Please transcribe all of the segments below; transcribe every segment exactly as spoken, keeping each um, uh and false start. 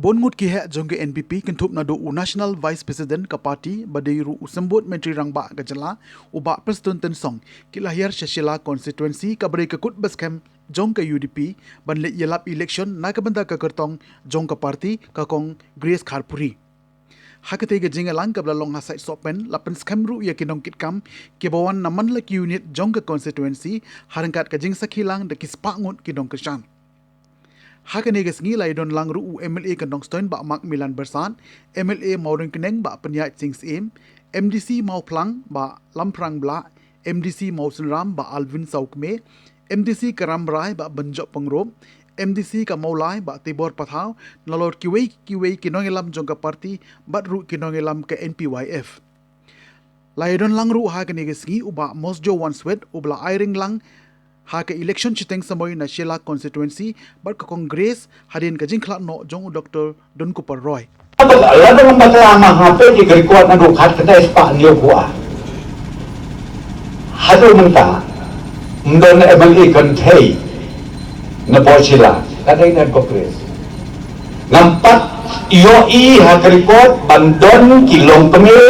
Bun ngut ki heh jong ka N P P kynthup naduh u National Vice President ka party ba dei ruh u symbud Myntri Rangbah ka jylla u Bah Prestone Tynsong ki la hiar sha Shella constituency kaba dei ka kut ba skhem jong ka U D P ban leit ïalap election na ka bynta ka kyrtong jong ka party, ka Kong Grace Kharpuri. Ha katei ka jingïalang kaba la long ha Saitsohpen la pynskhem ruh ïa ki nongkitkam kiba wan na man la ki unit jong ka constituency, ha ryngkat ka jingsakhi lang da ki spah ngut ki nongkyrshan. Ha kane ka sngi la ïadon lang ruh u M L A ka Nongstoiñ Bah Macmillan Byrsat, M L A Mawryngkneng Bah Pynïaid Sing Syiem, M D C Mawphlang Bah Lamphrang Blah, M D C Mawsynram Bah Alvin Sawkmie, M D C ka Rambrai Bah Bynjop Pyngrope, M D C ka Mawlai Bah Tibor Pathaw, nalor kiwei kiwei ki nongïalam jong ka party bad ruh ki nongïalam ka N P Y F. La ïadon lang ruh ha kane ka sngi u Bah Mosjoe Wanswet uba la ai ring lang ha ka election shiteng samoi na Shella constituency bad ka Kong Grace hadien ka jingkhlad noh jong u Doctor Donkupar Roy. Lada ngam bakla ma nga peit ïa ka record naduh khatkhyndai spah hynñiewphew ar haduh mynta, ym don M L A kynthei na Pohshella, ka dei na Congress. Ngam pat ïohi ha ka record ban don ki longkmie,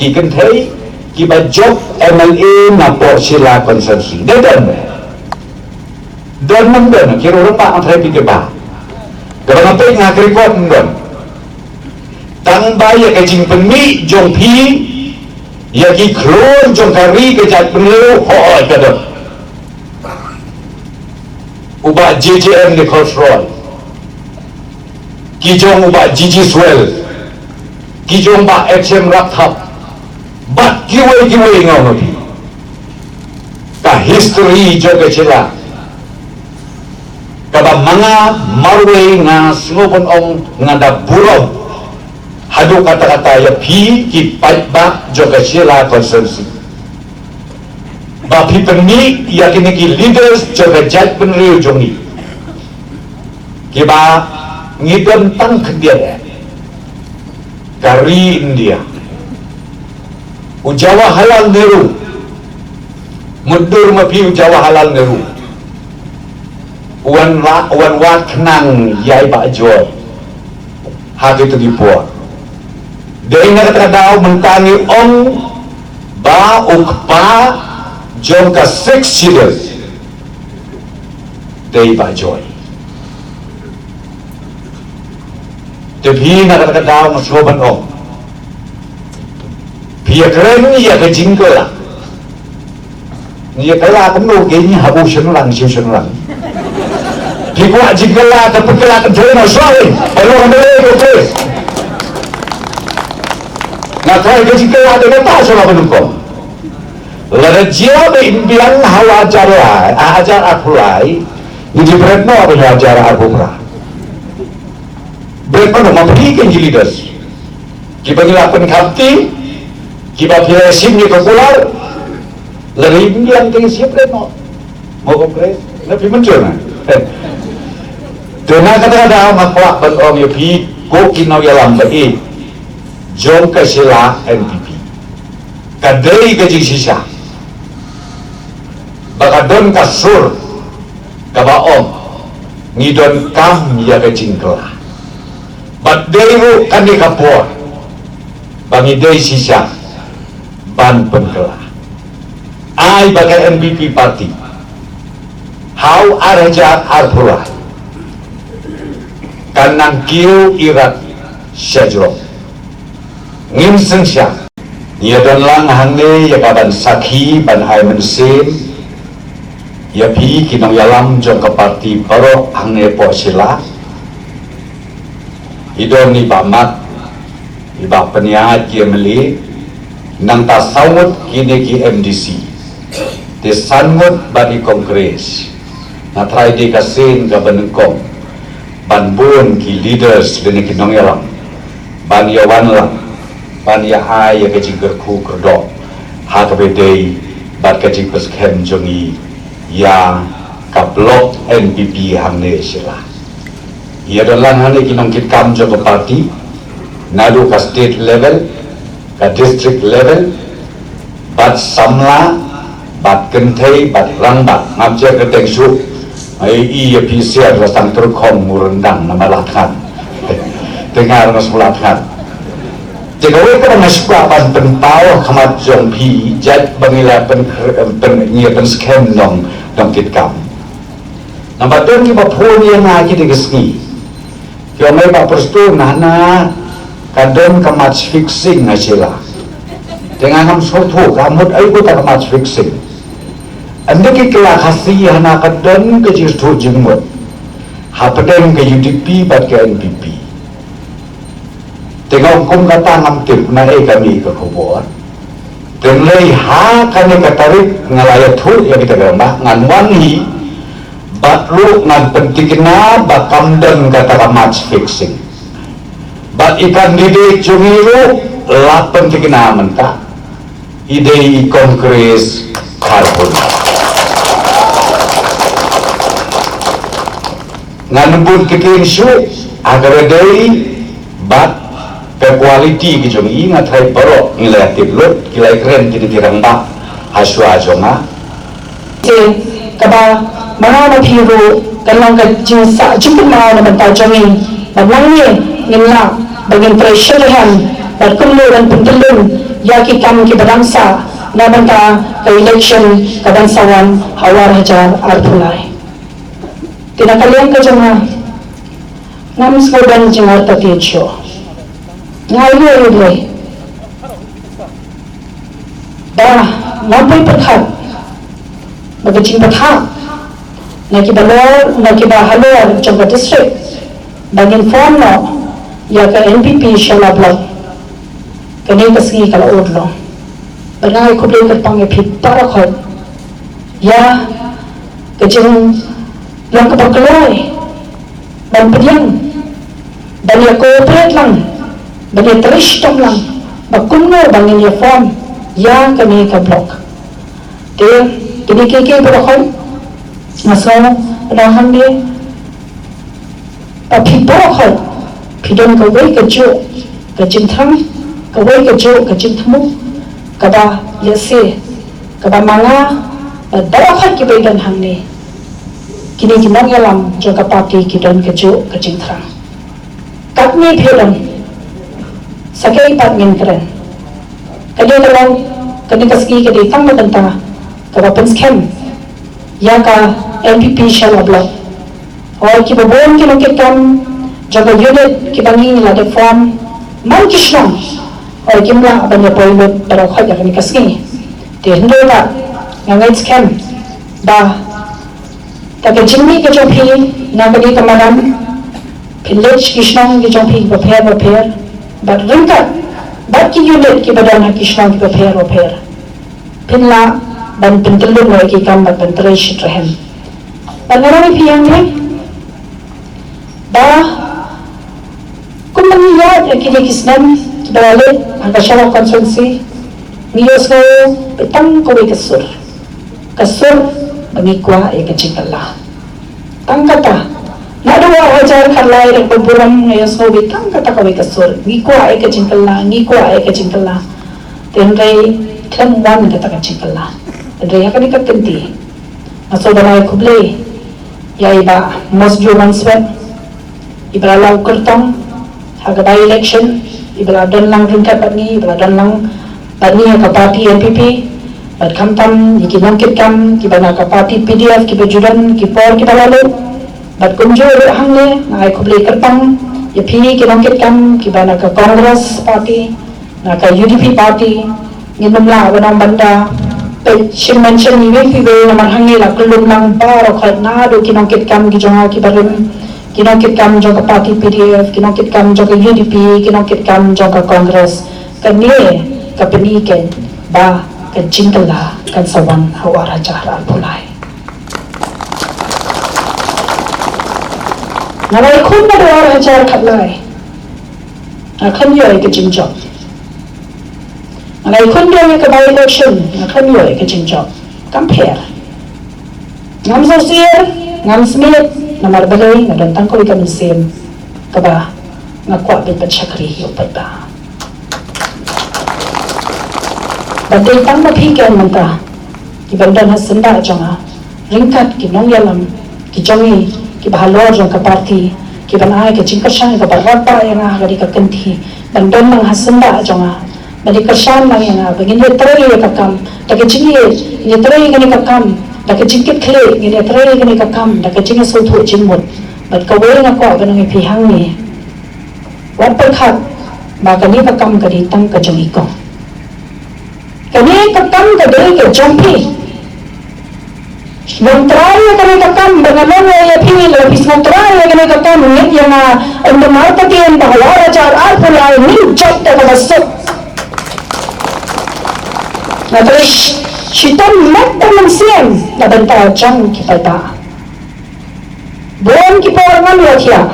ki kynthei kiba jop M L A na Pohshella constituency. Dei don? Don, ym don? Ki ruh rangbah, nga tharai phi tip ba kaba nga peit nga ha ka record ym don. Tang ba ïa ka jingpynmih jong phi ïa ki khlur jong ka ri ka jaitbynriew, hooid ka don. U Bah J J M Nichols Roy, ki jong u Bah G G Swell, ki jong Bah H M Rapthap bad kiwei kiwei, nga ong ïa phi. Ka history jong ka Shella kaba ma nga marwei nga sngewbha ban ong nga da burom haduh katta katta ïa phi ki paidbah jong ka Shella constituency ba phi pynmih ïa kine ki leaders jong ka jaitbynriew jong ngi kiba ngi don tang khyndiat eh. Ka ri India, u Jawaharlal Nehru, mutdur ma phi u Jawaharlal Nehru u wan la, u wan wad khnang ïa i Bah Joy ha kito ki por. Dei na kata ka daw mynta ngi ong ba u kpa jong ka Sixth Schedule dei Bah Joy. Te phi na kata ka daw nga sngewbha ban ong, phi ïakren ïa ka jingkylla. Ngi ïakylla kumno, ki ngi ha u shynrang, shu shynrang. Phi kwah jingkylla, ka pynkylla kynthei noh shuwa, eh. Pynlong ka dei, okay. Nga trai ka jingkylla da kata shuwa, pynlong ko. Lada jia ba im biang ha u hajar lai, ha hajar arphew lai, ngi ju bret noh ha u hajar arphew phra. Bret noh ma phi ki leaders kiba ngi la pynkhapti, kiba phi la shim ïa ka kular, lada im biang te ngi shim bret noh. Mo ko pres, na phi mynjur na. Te na kata ka daw nga kwah ban ong ïa phi ko ki nongïalam ba ïeit jong ka Shella N P P. Ka dei ka jingshisha ba ka don ka sur kaba ong ngi donkam ïa ka jingkylla. Bad dei ruh kane ka por ba ngi dei shisha ban pynkylla. Ai ba ka N P P party ha u ar hajar arphew lai kan nang kiew irat sha jrong. Ngim synshar. Ngi ïa don lang hangne ïa ka ban sakhi, ban ai mynsiem ïa phi ki nongïalam jong ka party baroh hangne hapoh Shella. I don i Bah Mat, i Bah Pynïaid ki M L A, nangta saw ngut kine ki M D C. Te san ngut bad i Congress. Nga trai dei ka sien kaba nyngkong ban bun ki leaders lane ki nongïalam ban ïa wan lang ban ïa ai ïa ka jingkyrkhu kyrdoh ha kaba dei bad ka jingpyrshah jong ngi ïa ka block N P P hangne Shella. Ïa don lang hangne ki nongkitkam jong ka party naduh ka state level, ka district level, bad samla, bad kynthei, bad rangbah. Ngam jer kyrteng shuh. Ai i ïa phi siar la tang tyrkhong u ryndang namar la thngan. Nga ruh nga sngewlad ngan. Te kawei kaba nga sngewbha ban pynpaw ha khmat jong phi, jait ba ngi la pyn, pyn, ngi la pynskhem nong, nongkitkam. Namar don kiba phone ïa nga kine ki sngi. Ki ong, "Bah Prestone, hana ka don ka match fixing ha Shella." Te nga ngam sngewthuh, ka mut aïu kata ka match fixing. Ynda ki kylla Khasi hana ka don ka jingsngewthuh jingmut hapdeng ka U D P bad ka N P P. Te nga ong, kum kata ngam tip, na ei ka mih ka khubor. Te hynrei ha kane ka tarik nga la ïathuh ïa kita ki rangbah, ngan wan hi bad ruh ngan pyntikna ba kam don kata ka match fixing. Bad i candidate jong ngi ruh la pyntikna mynta, i dei i Congress Kharbud. Ngan bun ktien shuh ha kaba dei bad ka quality ka jong i. Nga tharai baroh ngi la tip lut, ki la kren kine ki rangbah ha shuwa jong nga. Te kaba ma nga ma phi ruh kan long ka jingsah jingkynmaw na bynta jong ngi, ba nangne ngin lah ba ngin trei shitrhem bad kumno ban pyntyllun ïa ki kam kiba dang sah na bynta ka election kaban sa wan ha u ar hajar arphew lai. Te na ka liang ka jong nga, ngam sngewdon jingartatien shuh. Nga ïohi ïa U Blei ba ngam poi pyrkhat ba ka jingpyrkhat na kiba lor, na kiba halor jong ka district ba ngin form noh ïa ka N P P Shella Block. Kane ka sngi ka la ud long. Ba nga ai khublei kyrpang ïa phi baroh khoit ïa ka jinglong kaba kloi ban pdiang, ban ïa cooperate lang, ban ïa trei shitom lang ba kumno ba ngin ïa form ïa kane ka block. Te kine kiei kiei baroh khoit nga sngew pyndonkam hangne ba phi baroh khoit phi don kawei kajuh ka jingthrang, kawei kajuh ka jingthmu kaba lehse, kaba ma nga bad baroh khoit kiba ïadon hangne, kine ki nongïalam jong ka party ki don kajuh ka jingthrang. Katne phi don, sa kaei pat ngin kren? Ka dei ka long, kane ka sngi ka dei tang na bynta kaba pynskhem ïa ka N P P Shella Block. Hooid, kiba bun ki nongkitkam jong ka unit kiba ngi la dep form man ki shnong, hooid, kim lah ban ïa poi lut baroh khoit ïa kane ka sngi. Te hynrei pat nga ngeit skhem ba da ka jingmih ka jong phi na kane ka madan, phin leit sha ki shnong ki jong phi kiba pher ba pher, bad ryngkat bad ki unit kiba don ha ki shnong kiba pher ba pher, phin lah ban pyntyllun noh ïa ki kam bad ban trei shitrhem. Bad nga ong ïa phi hangne ba kumba ngi ïaid ïa kine ki snem kiba la leit ha ka Shella constituency, ngi ïohsngew beit tang kawei ka sur, ka sur ba ngi kwah ïa ka jingkylla. Tang kata, naduh ar hajar khatlai, da kaba burom nga ïohsngew beit tang kata kawei ka sur, ngi kwah ïa ka jingkylla, ngi kwah ïa ka jingkylla. Te hynrei khlem wan kata ka jingkylla. Hynrei ha kane ka kynti nga sngewbha ban ai khublei ïa i Bah Mosjoe Montseviet, iba la long kyrtong ha ka by-election, iba la don lang ryngkat bad ngi, iba la don lang bad ngi ha ka party N P P, bad khamtam ïa ki nongkitkam kiba na ka party P D F kiba ju don ki por kiba la lut, bad kumjuh ruh hangne nga ai khublei kyrpang ïa phi ki nongkitkam kiba na ka Congress party, na ka U D P party. Ngin ym lah ban ong ban da peit shim mention iwei pa iwei namar hangne la kyllum lang baroh khoit, naduh ki nongkitkam ki jong nga kiba rim, ki nongkitkam jong ka party P D F, ki nongkitkam jong ka U D P, ki nongkitkam jong ka Congress. Kane ka pyni kein ba ka jingkylla kan sa wan ha u ar hajar arphew lai. Nga la ïakhun naduh ar hajar khatlai. Nga khlem ïoh ïa ka jingjop. Nga la ïakhun ïa ka by-election, nga khlem ïoh ïa ka jingjop. Kam pher. Ngam sngewsih, ngam smiej, namar balei, nga don tang kawei ka mynsiem kaba nga kwah beit ban shakri ïa u paidbah. Bad dei tang ma phi kein mynta kiban don ha syndah jong nga, ryngkat ki nongïalam ki jong ngi kiba halor jong ka party, Ki ban ai ka jingkyrshan kaba radbah ïa nga ha kane ka kynti ban don lang ha syndah jong nga, ban ïa kyrshan lang ïa nga ba ngin ïatrei ïa ka kam da ka jingïeit, ngin ïatrei ïa kane ka kam da ka jingkitkhlieh, ngin ïatrei ïa kane ka kam da ka jingïasngewthuh jingmut. Bad kawei nga kwah ban ong ïa phi hangne, wat pyrkhat ba kane ka kam ka dei tang ka jong i kong. Kane ka kam ka dei ka jong phi. Sngewthuh ïa kane ka kam ba nga long ïa phi, lada phi sngewthuh ïa kane ka kam, ngeit ïa nga, ynda mar patien ba ha u ar hajar arphew lai ngin jop da kaba suk. Nga trei shitom met bad mynsiem na bynta jong ki paidbah. Bun ki por ngan ïa thiah.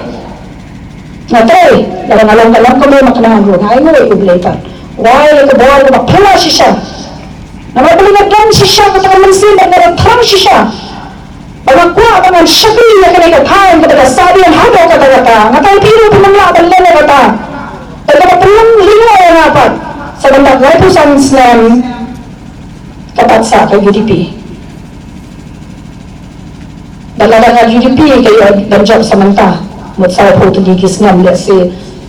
Nga trei, lada nga long ka long ka mei ma ka nang ruh, nga ai nguh ïa U Blei pat. Wai ïa ka bor kaba phylla shisha. Namar ba nga don shisha kata ka mynsiem bad nga da thrang shisha. Ba nga kwah ba ngan shakri ïa kane ka thaiñ kaba da sahdien haduh katta katta. Nga tharai phi ruh phin ym lah ban leh ïa kata. Bad kaba pynlong lyngngoh ïa nga pat. Sa ban da laiphew san snem ka pat sah ka U D P. Bad lada ka U D P ka ïoh ban jop sa mynta, mut sawphew tylli ki snem lehse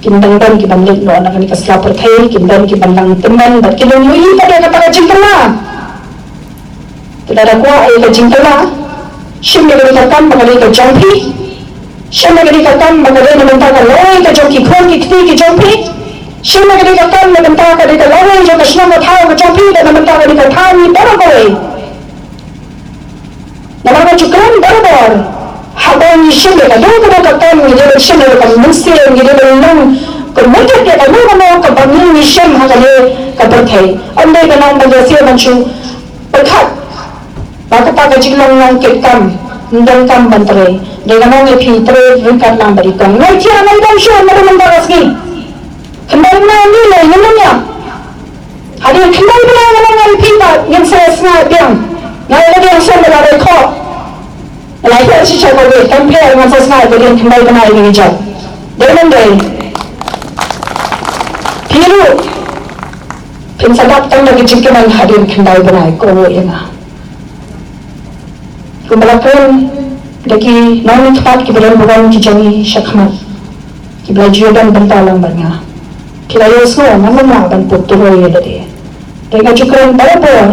kin dang don ki ban leit noh na kane ka sla pyrthei, kin don ki ban lang tymmen, bad kin ïohi pat ïa kata ka jingkylla. Te lada kwah ïa ka jingkylla, shim ïa kane ka kam ba ka dei ka jong phi. Shim ïa kane ka kam ba ka dei na bynta ka lawei ka jong ki khun ki kti ki jong phi. Shim ïa kane ka kam na bynta ka dei ka lawei jong ka shnong ka thaw ka jong phi, bad na bynta ka dei ka thaw ngi baroh kawei. Namar nga ju kren barabor, haba ngi shim ïa kano kano ka kam, ngi dei ban shim ïa ka mynsiem, ngi dei ban long committed ïa kano kano kaba ngi, ngi shim ha kane ka pyrthei. Ym dei ban long ban ïa sngewbha ban shu pyrkhat ba kata ka jinglong nongkitkam ym donkam ban trei. Dei nga ong ïa phi, trei ryngkat lang bad i kong. Ngai thiah ngai dang shuh na ka mynta ka sngi. Khyndai bnai ngi lei ngin ym ïap. Hadien khyndai bnai nga ong ïa phi ba ngin sa sngewbha biang. Nga ïa la biang shuh ba la dei khoh. Nga la ïa shisha ka wei kam pher ngan sa sngewbha hadien khyndai bnai ngi jop. Dei ym dei? Phi ruh phin sa dap tang da ki jingkmen hadien khyndai bnai, ko ïa nga. Kumba la kren da ki nongmihkhmat kiba don burom ki jong ngi shakhmat, kiba la ju ïadon bynta lang bad nga. Ki la ïohsngew, ngam lah ban put turoi ïa lade. Te nga ju kren barabor,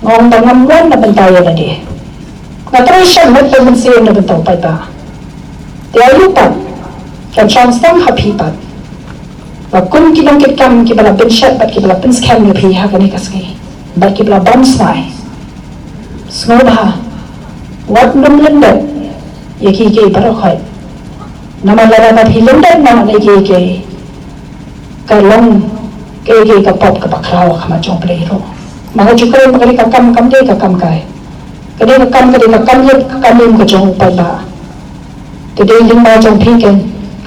nga ong ba ngam wan na bynta ïa lade. Nga trei sha met bad mynsiem na bynta u paidbah. Te aïu pat, kan shong sdang ha phi pat. Ba kum ki nongkitkam kiba la pynshet bad kiba la pynskhem ïa phi ha kane ka sngi, bad kiba la bam smai, sngewbha wat nym lyndet ïa kiei kiei baroh khoit. Namar lada ba phi lyndet noh ïa kiei kiei, ka long kaei kaei ka pop kaba khraw ha khmat jong U Blei ruh. Ma nga ju kren ba kane ka kam kam dei ka kam kai, ka dei ka kam, ka dei ka kam ïeit ka kam im ka jong u paidbah. Te dei lyngba jong phi keiñ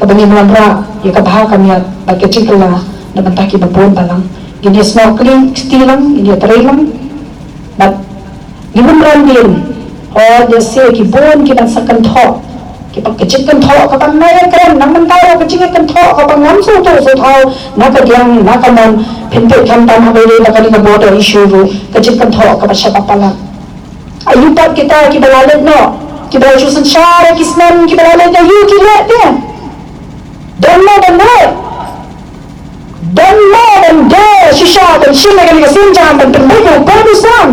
kaba ngin wanrah ïa ka bha ka miat bad ka jingkylla na bynta kiba bun balang. Ngin ïa snoh kti lang, ngin ïa trei lang. Bad ngin ym ran dien. Hooid, ïa se ki bun ki ban sa kynthoh, ki ba ka jingkynthoh kaba nga ïa kren na mynta ruh, ka jingkynthoh kaba ngam sngewthuh sngewthaw na ka diang na ka mon. Phin peit khamtam haba ïadei bad kane ka border issue ruh, ka jingkynthoh kaba shah ba palat. Aïu pat kita kiba la leit noh, kiba la shu synshar ïa ki snem, kiba la leit noh, aïu ki leh te? Don mo ban leh? Don mo ban dei shisha ban shim ïa kane ka sienjam ban pynbeit ïa u por u snam?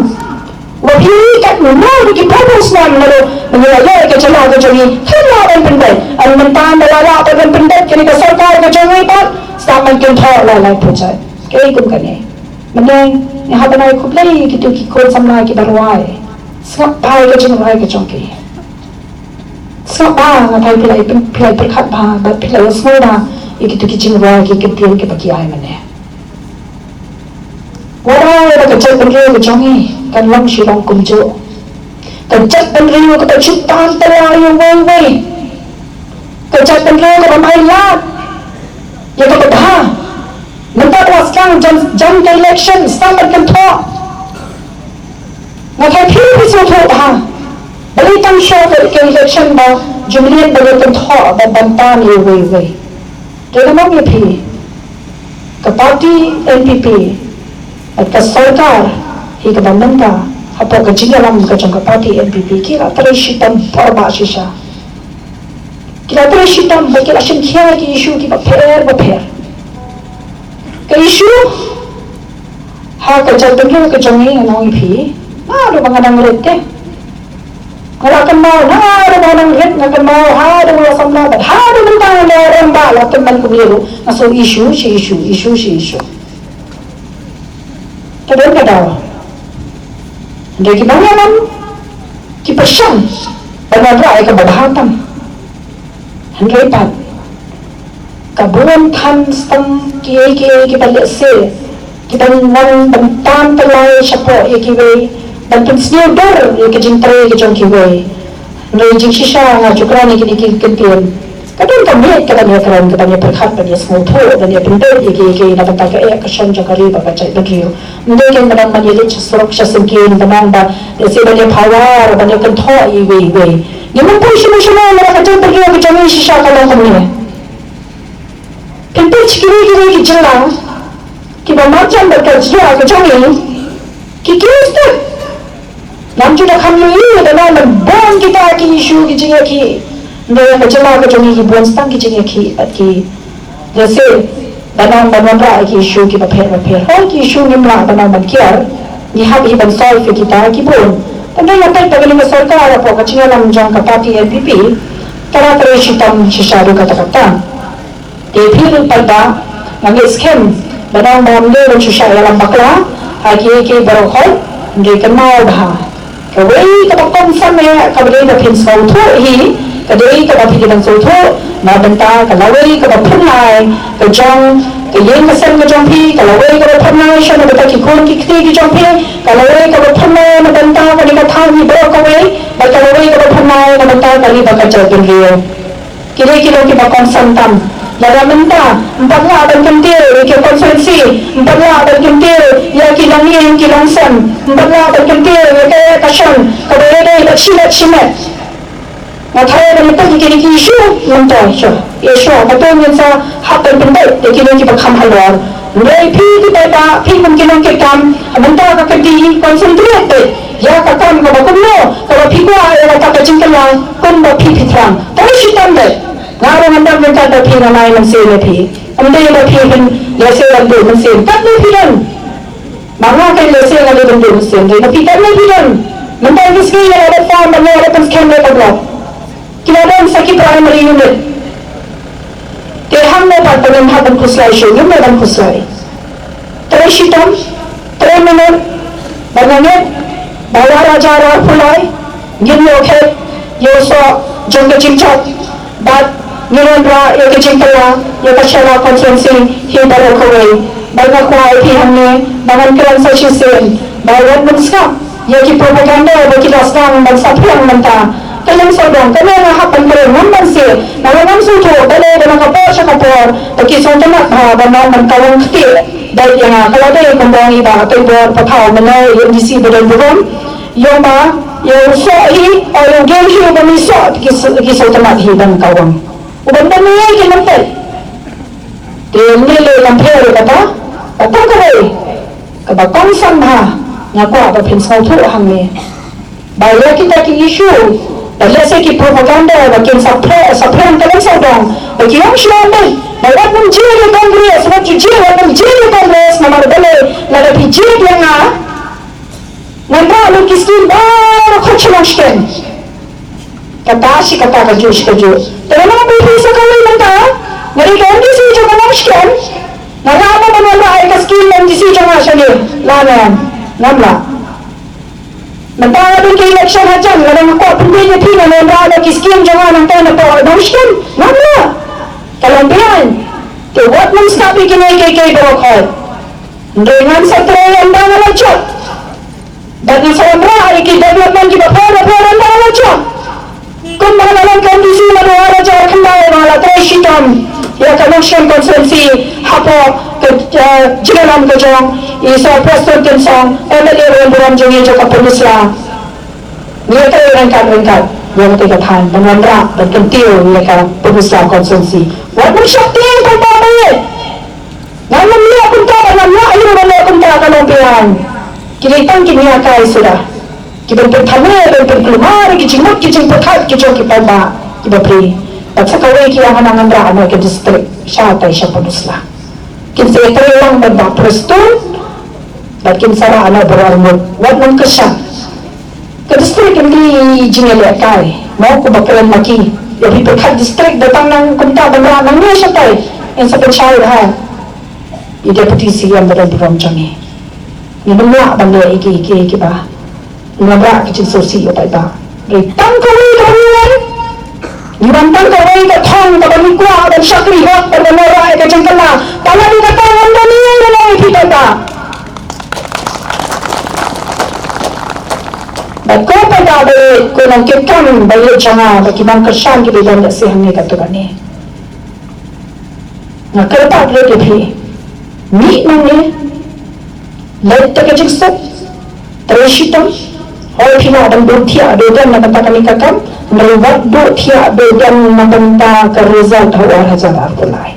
Wa phi kat mo ïa ki por u snam, naduh ba ngi la ïoh ïa ka jylla ka jong ngi, phi lah ban pynbeit? Ynda mynta ba la lah ban pynbeit kane ka sorkar ka jong ngi pat, sdang ban kynthoh la lai pyrshah. Kaei kum kane. Mynne nga hap ban ai khublei ïa kito ki khun samla kiba rwai. Sngap bha ïa ka jingrwai ka jong ki. Sngap bha, nga tharai phi la pyn-, phi la pyrkhat bha bad phi la ïohsngew bha ïa kito ki jingrwai ki kyntien kiba ki ai mynne. Wat rwai ba ka jaitbynriew ka jong ngi kan long shilong kumjuh. Ka jaitbynriew kaba ju pan tla ïa uwei uwei. Ka jaitbynriew kaba mai lad ïa kaba bha. Mynta ba la sdang jan, jan ka election, sdang ban kynthoh. Nga tharai phi phi sngewthuh bha. Balei tang shuwa ka, ka election ba ju mlien ban ïa kynthoh, ba ban pan ïa uwei uwei. Te nga ong ïa phi, ka party N P P bad ka sorkar hi kaba mynta, hapoh ka jingïalam ka jong ka party N P P, ki la trei shitom bha bha shisha. Ki la trei shitom bad ki la shim khia ki issue kiba pher ba pher. Ka issue ha ka jaitbynriew ka jong ngi, nga ong ïa phi, naduh ba nga dang rit te. Nga la kynmaw naduh ba nga dang rit, nga kynmaw haduh ba nga la samla bad haduh mynta nga la rangbah, la tymmen kumne ruh nga sngew issue shi issue, issue shi issue. Ka don ka daw, hynrei ki nongïalam ki pyrshang ban wanrah ïa kaba bha tam. Hynrei pat ka bun than stang kiei kiei kiba lehse kiban wan ban tam tyllai shapoh ïa kiwei, ban pynsniew dur ïa ka jingtrei ka jong kiwei. Hynrei jingshisha nga ju kren ïa kine ki kyntien, ka don ka miet kaban ïakren, kaban ïapyrkhat, ban ïasngewthuh, ban ïapyndait ïa kiei kiei na bynta ka eh ka shon jong ka ri bad ka jaitbynriew. Ym dei kein ban ong ban ïaleit sha surok sha syngkien, ban ong ba lehse ban ïapawar, ban ïakynthoh ïa iwei iwei. Ngim poi shano shano lada ka jaitbynriew ka jong ngi shisha ka long kumne. Pynpeit sha kiwei kiwei ki jylla kiba marjan bad ka jylla ka jong ngi, ki kiew stet. Ngam ju da kham ïohi da nang ban bun kita ki issue ki jingïakhih. Hynrei ka jylla ka jong ngi ki bun stang ki jingïakhih bad ki, lehse da nang ban wanrah ïa ki issue kiba pher ba pher. Hooid, ki issue ngim lah ban nang ban kiar, ngi hap hi ban solve ïa kita ki bun. Hynrei nga peit ba kane ka sorkar hapoh ka jingïalam jong ka party N P P ka la trei shitom shisha haduh katta katta. Te phi ruh paidbah, nga ngeit skhem ba nang ba ym dei ban shu shah ïalam bakla ha kiei kiei baroh khoit. Hynrei kynmaw bha, kawei kaba kongsan eh kaba dei ba phin sngewthuh hi, ka dei kaba phi dei ban sngewthuh na bynta ka lawei kaba phyrnai ka jong ka ïing ka sem ka jong phi, ka lawei kaba phyrnai sha na bynta ki khun ki kti ki jong phi, ka lawei kaba phyrnai na bynta kane ka thaiñ hi baroh kawei, bad ka lawei kaba phyrnai na bynta ka ri bad ka jaitbynriew. Kine ki long kiba kongsan tam. Lada mynta ym pat lah ban kyntiew ïa ki constituency, ym pat lah ban kyntiew ïa ki longïing ki longsem, ym pat lah ban kyntiew ïa ka eh ka shon kaba ïadei bad shi lad shi met, nga tharai ban ïathuh ïa kine ki issue mynta, shuwa, ïa shuwa, kato ngin sa hap ban pyndait ïa kine kiba kham halor. Hynrei phi ki paidbah, phi kum ki nongkitkam, mynta ka kyrti, concentrate beit ïa ka kam kaba kumno, kaba phi kwah ïa kata ka jingkylla kumba phi phi thrang. Tang shitom beit. Nga ruh ngan dap ryngkat bad phi, ngan ai mynsiem ïa phi. Ym dei ba phi phin lehse ban duh mynsiem katne phi don. Ma nga kein lehse nga dei ban duh mynsiem, dei ma phi katne phi don. Mynta ka sngi nga la dep form ban ïa dep pynskhem ïa ka block. Ki la don sa ki primary unit. Te hangne pat ba ngim hap ban khuslai shuh, ngim dei ban khuslai. Trei shitom, trei minot, ba nga ngeit ba la rajar arphew lai ngin ïoh khet ïa u soh jong ka jingjop, bad ngin wanrah ïa ka jingkylla ïa ka Shella constituency hi baroh kawei. Bad nga kwah ïa phi hangne ba ngan kren sa shisien, ba wat nym sngap ïa ki propaganda ba ki la sdang ban saphriang mynta. Ka Langsawdong, kane nga hap ban kren, ngam banse, nga la ngam sngewthuh balei ba na ka por sha ka por ba ki sngewtynnat bha ban ong ban kawang ktieh. Dei ïa nga ka la dei kumba ong i Bah Pynbor Pathaw mynne, ïa u M D C ba don burom, ïa u ba ïa u soh hi, o ïa u geng hi uba mi soh, ki s-, ki sngewtynnat hi ban kawang. U ban ban ïa ki nangta. Te ym lei lei kam pher ïa kata, kata kawei kaba kongsan bha nga kwah ba phin sngewthuh hangne. Ba ïa kita ki issue, ba lehse ki propaganda ba kin saphriang, saphriang ka Langsawdong, ba ki ong shuwa beit ba wat nym jied ïa Congress, wat ju jied, wat nym jied ïa Congress, namar balei, lada phi jied ïa nga, ngan rah lut ki skim baroh khoit sha Nongshken. Kata shi kata, kajuh shi kajuh. Te nga ong ïa phi sa kawei mynta, nga dei ka M D C jong ka Nongshken, nga lah mo ban wanrah ïa ka skim M D C jong nga shane? Lah ne em? Ngam lah. Mynta nga don ka election hajan, lada nga kwah pynbieit ïa phi, ngan wanrah noh ki skim jong nga nangta napoh Nongshken? Ngam lah. Ka long beaiñ. Te wat nym sngap ïa kine kiei kiei baroh khoit. Hynrei ngan sa trei ynda nga la jop. Bad ngan sa wanrah ïa ki development kiba pher bapher ynda nga la jop. Kumba nga la long ka M D C naduh ar hajar khyndai, ba nga la trei shitom ïa ka Nongshken constituency hapoh ka, eh, jingïalam ka jong i Sir Prestone Tynsong, M L A ba don burom jong ngi jong ka Pynursla. Ngi ïa trei ryngkat ryngkat ïa kata ka thaiñ ban wanrah ban kyntiew ïa ka Pynursla constituency. Wat nym sheptieng kumba ba ïeit. Ngan nym leh kumta bad ngan lah ruh ban leh kumta, ka long beaiñ. Ki dei tang ki nia kai suda, ki ban pynthame, ban pynkulmar ïa ki jingmut ki jingpyrkhat ki jong ki paidbah kiba phi. Bad sa kawei ki ïa nga ngan rah noh ka district shatai sha Pynursla. Kin sa ïatrei lang bad Bah Prestone bad kin sa rah noh baroh arngut. Wat nang kyrshan. Ka district ka dei jingïalehkai, mo, kumba kren ma ki. Ïa phi pyrkhat district da tang nang kumta ban rah nangne shatai, yn sa pynshai ha i Deputy C M ba don burom jong ngi. Ngim lah ban leh ïa ki, ïa ki, ïa kiba ngan rah ka jingsngewsih ïa u paidbah. Ngi tang kawei kaba ngi wan. Ngi wan tang kawei ka thong kaba ngi kwah ban shakri hok ban wanrah ïa ka jingkylla. Tang kata ngam don ïa ïa ïa phi paidbah. Bad ko paidbah ba ïeit, ko nongkitkam ba ïeit jong nga, ba ki nongkyrshan kiba ïeit lehse hangne katto katne. Nga kyrpad lut ïa phi. Mih nangne. Leit da ka jingsuk. Trei shitom. Hooid phi lah ban duh thiah duh dem na ka bynta kane ka kam. Hynrei wat duh thiah duh dem na ka bynta ka result ha u ar hajar arphew lai.